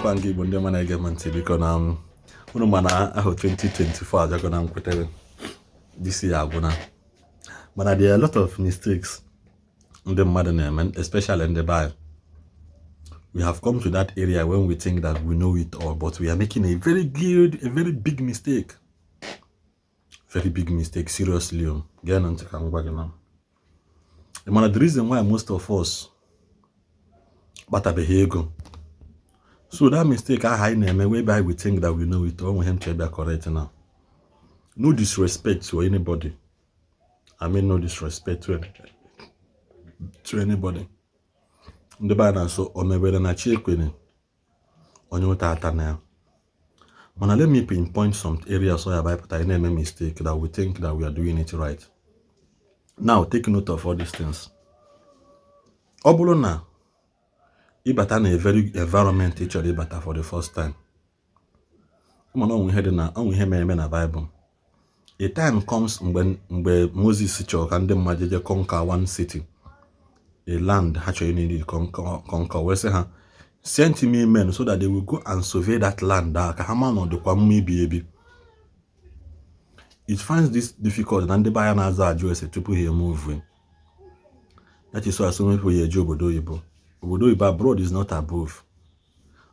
Ekenekwa nke Igbo ndị ọma na-ege m ntị, biko na unu ma na ahụ 2024 abịago na nkwetere this year agwụna, mana there are a lot of mistakes ndị mmadụ na-eme, especially ndị be anyị. We have come to that area when we think that we know it all, but we are making a very big mistake, very big mistake. Seriously o, gee ntị ka m gwa gị na mana the reason why most of us kpatabeghị ego, so that mistake ahụ anyị na-eme whereby we think that we know it all, nwe m bịa correct now. No disrespect to anybody, I mean, no disrespect to anybody. Ndị be anyị na-asụ o mebere na chi ekwene onye ụta ata na ya, mana let me pinpoint some areas where by pụtara na-eme mistake that we think that we are doing it right. Now take note of all these things. Ọ bụrụ na ịbata na a very environment ị chọrọ ịbata for the first time, mana onwe ihe dị na onwe ihe mere eme na Bible. A time comes mgbe Moses chọrọ ka ndị mmadụ je conquer one city, a land ha chọrọ need conquer, wee sị ha, "Send me men so that they will go and survey that land a ka ha ma na ọ dịkwa mma ibi ebi." It finds this difficult na ndị be anya na-aza ajụ ese tupu ha emove. That is why so many people eje obodo oyibo. Obodo oyibo, abroad is not above.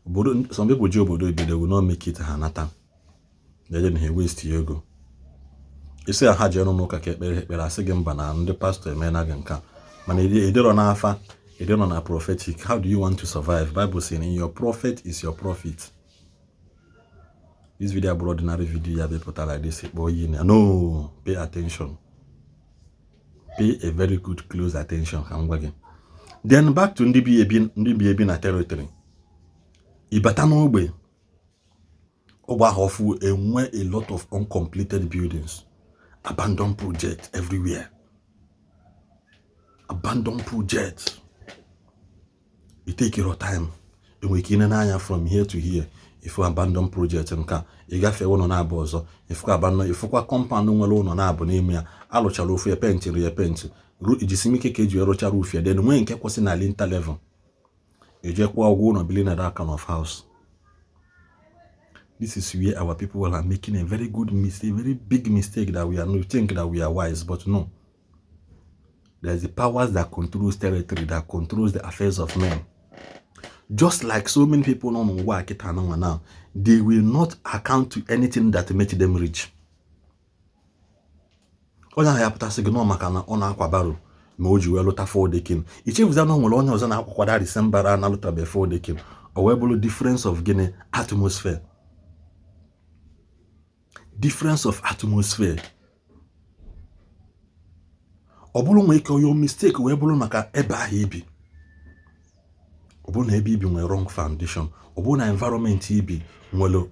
Obodo, some people je obodo oyibo, they will not make it. Ha nata, then ha waste ego. Isi ha jee n'ụka ka ekpere ekpere, asị gị mba, na ndị pastọ emeela gị nke a, mana ịdịrọ n'afa, ịdịrọ na prophetic. How do you want to survive? Bible saying in your prophet is your profit. This video abụrụ ordinary video ya bịapụta like this kpọọ yi na no. Pay attention, pay a very good close attention ka m gwa gị. Then back to ndị bi ebi, ndị bi ebi na territory. Ịbata n'ogbe, ogbe ahụ ọfụ enwe a lot of uncompleted buildings, abandoned project everywhere, abandoned project. You take your time, enwere ike ine n'anya from here to here, ifu abandoned project nke a. Ị gafee ụlọ na-abụ ọzọ, ifukwa abandon, ifukwa compound nwere ụlọ na-abụ n'ime ya, alụchara ofu ya, pentịrị ya penti, ijisi ike ka eji rụchara ofu ya, then nwee nke kwụsị na lintel level, ejekwa ụgwọ ụlọ bili na that kind of house. This is where our people are making a very good mistake, very big mistake, that we are we think that we are wise, but no. There's the powers that controls territory, that controls the affairs of men. Just like so many people nọ n'ụwa kịta nọ now, they will not account to anything that make them rich. Onye ahụ ya pụtasị gị nọ maka na ọ na-akwa barrow ma o ji wee lụta four decking, ichefuza na o nwere onye ọzọ na-akwakwada December na-alụtabe four decking. O wee bụrụ difference of gịnị? Atmosphere. Difference of atmosphere. Ọ bụrụ nwee ike your mistake wee bụrụ maka ebe ahụ ibi. Ọ bụrụ na ebe ibi nwere wrong foundation, ọ bụrụ na environment ibi nwere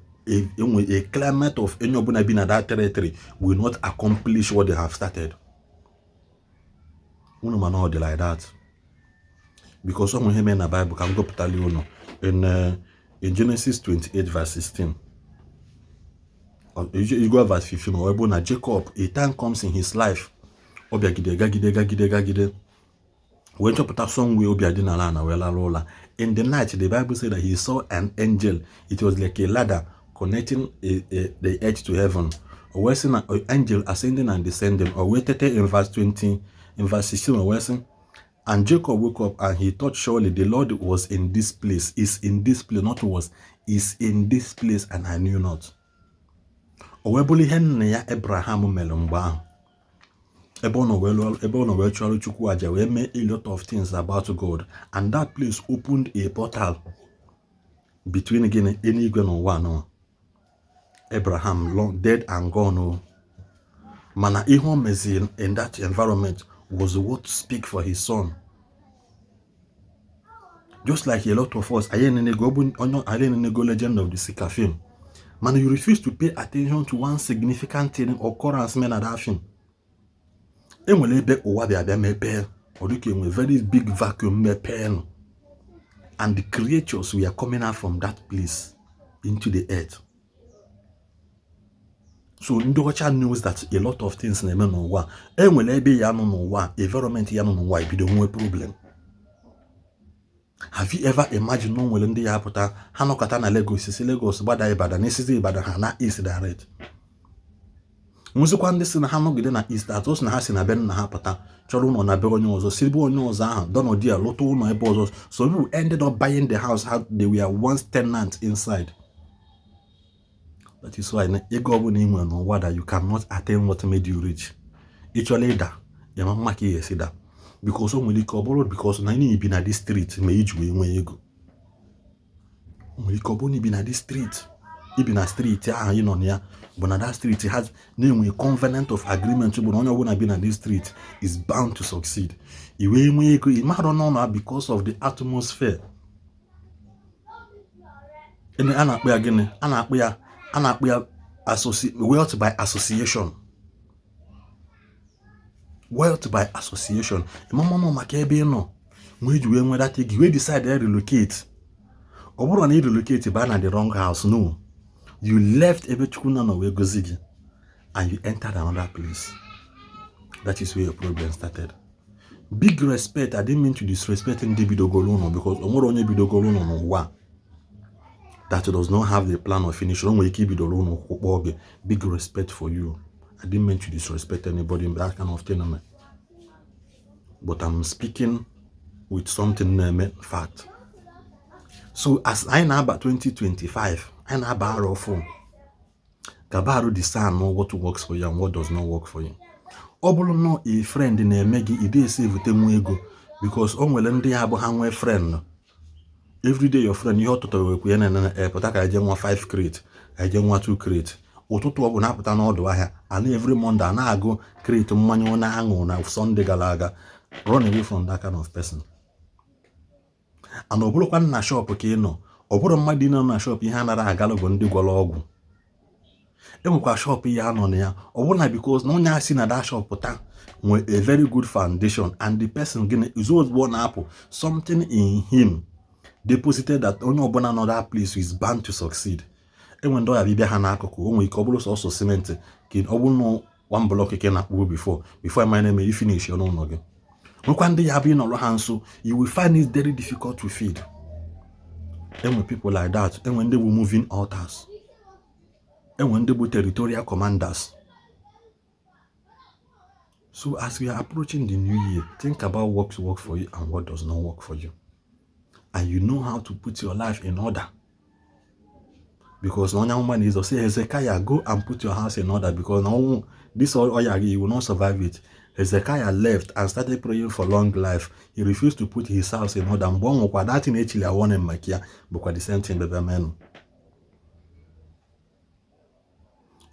enwe a climate of onye ọbụla bi na that territory will not accomplish what they have started. Unu mana ọ dị like that because ọ nwere ihe mere na Bible ka m gụpụtali unu in Genesis 28 verse 16. You go verse 15, ọ bụ na Jacob, a time comes in his life, ọ bịagide gagide gagide gagide wee chọpụta somewhere obi adị n'ala na wee lara ụla. In the night, the Bible said that he saw an angel. It was like a ladder connecting the earth to heaven. O wee sị na angel ascending and descending. O wee tete in verse 20, in verse 16, o wee sị, "And Jacob woke up and he thought, 'Surely the Lord was in this place, is in this place,' not was, 'is in this place, and I knew not.'" O wee bụrụ ihe nna ya Abraham mere mgbe ahụ, ebe ọ nọ wee lụọ, ebe ọ nọ wee chụọrọ Chukwu aja, wee mee a lot of things about God, and that place opened a portal between gịnị? Eluigwe na ụwa anọ. Abraham long dead and gone o, mana ihe o meziri in that environment was what speak for his son. Just like a lot of us, anyị enenego, ọ bụ onye anyị enenego Legend of the Seeker film, mana you refuse to pay attention to one significant thing occurrence mere na that film. Enwere ebe ụwa bịa bịa mepee, ọ dịka enwe very big vacuum mepee nụ, and the creatures were coming out from that place into the earth. So ndị ọcha knows that a lot of things na-eme n'ụwa. Enwere ebe ya nọ n'ụwa, environment ya nọ n'ụwa ebido nwee problem. Have you ever imagined na o nwere ndị ya apụta, ha nọkọta na Lagos, si Lagos gbada Ibadan, esizi Ibadan ha na East direct? Nwezikwa ndị si na ha nọgide na East atụ, sị na ha si na be nna ha pụta, chọrọ ụlọ na be onye ọzọ, si be onye ọzọ ahụ dọnọdụ ya, lụta ụlọ ebe ọzọ. So people ended up buying the house how they were once tenants inside. That is why na ego ọbụla ị nwere n'ụwa, that you cannot attain what made you rich. Ị chọrọ ịda, ịma mma ka ị ga-esi da, because o nwere ike ọ bụrụ because na ị bi na this street ma iji wee nwee ego. O nwere ike ọ bụrụ na ibi na this street, ibi na street ahụ ị nọ na ya, bụ na that street has na-enwe covenant of agreement, bụ na onye ọbụla bi na this street is bound to succeed. I wee nwee ego, ị marụ n'ọnụ because of the atmosphere. A na-akpọ ya gịnị? A na-akpọ ya wealth by association, wealth by association. Ịmammanụ maka ebe ị nọ nwee ji wee nwedata ego, wee decide relocate. Ọ bụrụ na ị relocate baa na the wrong house, no, you left ebe Chukwu nọ nọ wee gozi gị and you entered another place. That is where your problem started. Big respect, I didn't mean to disrespect ndị bidogoro ụlọ, because o nwere onye bidogoro ụlọ n'ụwa that does not have the plan of finish. O nwere ike ibidoro ụlọ kwụkpọ gị. Big respect for you. I didn't mean to disrespect anybody in that kind of thing, but I'm speaking with something na-eme fact. So as anyị na-aba 2025, anyị na-aba arọ ọfụ, gaba arụ discern what works for you and what does not work for you. Ọ bụrụ nọ a friend na-eme gị ide esi evute nwa ego, because o nwere ndị ya bụ ha nwee friend, everyday your friend, ihe ọ tụtara wekwu ya na pụta ka eje nwa 5 crate, ka eje nwa 2 crate. Ụtụtụ ọ bụ na-apụta n'ọdụ ahịa ana, every Monday a na-agụ crate mmanya ọ na-aṅụ na Sunday gara aga. Run away from that kind of person. And ọ bụrụkwa na shop ka ị nọ, ọ bụrụ mmadụ ịnọ na shop, ihe anaghị agalụ bụ ndị gwọrọ ọgwụ. Enwekwa shop ya nọ na ya, ọ bụrụ na because na onye a si na that shop pụta nwee a very good foundation, and the person, gịnị, izu ozugbo ọ na-apụ, something in him deposited that onye ọbụla nọ that place is bound to succeed. Enwe ndị ọya bịbịa ha n'akụkụ, o nwere ike ọ bụrụ sọsọ simenti ka ọ bụrụ na one block ka ị na-akpụ before ịmanya na-eme ifinish n'ụlọ gị. Nwekwa ndị ya bụ ịnọrọ ha nso, you will find it very difficult to feed. Enwe people like that. Enwe ndị bụ moving altars, enwe ndị bụ territorial commanders. So as we are approaching the new year, think about what work for you and what does not work for you, and you know how to put your life in order, because na onye amụma na Izọ say, "Hezekiah, go and put your house in order, because na ọnwụ this oya you will not survive it." Hezekiah left and started praying for long life. He refused to put his house in order. Mgbe ọ nwụkwa, that thing echili awọne maka ya bụkwa the same thing bebe menụ.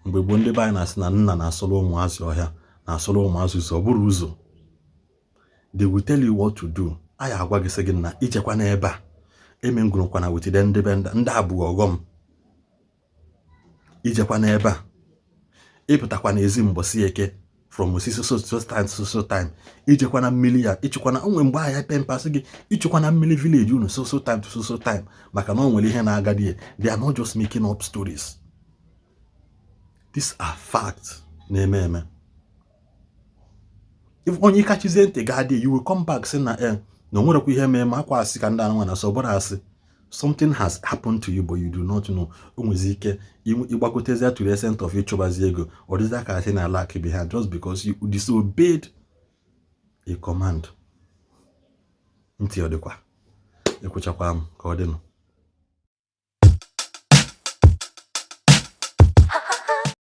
Mgbe gboo, ndị be anyị na-asị na nna na-asụrụ ụmụazị ọhịa, na-asụrụ ụmụazị ụzọ. Ọ bụrụ ụzọ, they will tell you what to do. Anyị agwa gị sị gị na ichekwa n'ebe a eme ngụrụkwa na wetide ndị be ndị a bụ ọghọm. Ijekwa n'ebe a, ịpụtakwa n'ezi mbọsị Eke from osisi so so time so so time, ijekwa na mmiri ya, ịchịkwa na onwe mgbe ahịa pempasị gị, ịchịkwa na mmiri village unu so so time to so so time, maka na o nwere ihe na-aga die. They are not just making up stories. These are facts na-eme eme. If onye kachizie ntị gaa dị, you will come back sị na e na o nwerekwa ihe mee ma akwa asị ka ndị anụnwa na so bụrụ asị. Something has happened to you, but you do not know. O nwezi ike ịgbagotezi to the extent of ịchụbazi ego, ọ dịza ka asị na lack behind just because you disobeyed a command. Ntị ọ dịkwa ekwuchakwa m ka ọ dịnụ.